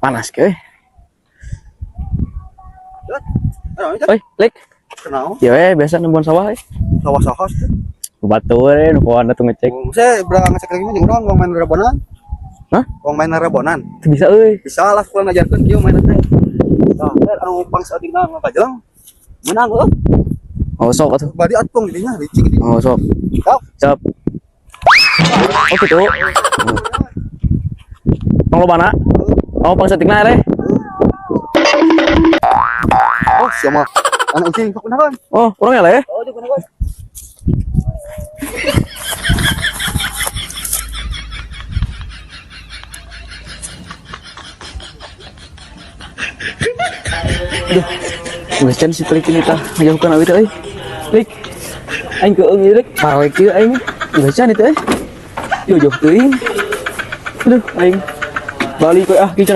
Panas ke. Aduh, Oi, Lik. kenal. Ya we, biasa nembuan sawah euy. Sawah sawah. Batur we nu kawan tuh ngecek. Saya berang ngecek lagi mah jeung urang wong main rebonan. Hah? Wong main rebonan. Teu bisa euy. Bisa lah kurang ngajarkeun kieu main teh. Tah, teh anu pangsaeutikna ngajelang. Menang heuh. Oh, sok atuh. Badi atpong dinya licik dinya. Oh, sok. Sok. Siap. Oh, gitu. Pang lobana? Oh, pangsaeutikna eleh. Oh, sia mah. Anak ucing sok kunaon? Oh, urang eleh. Oh, jeung kunaon? Geus can si Pelik ini tah ngajauhkeun awi teh euy. Lik. Aing keueung ieu Lik. Parek kieu aing. Geus can itu euy. Yo jauh teuing. Aduh, aing balik we ah kieu.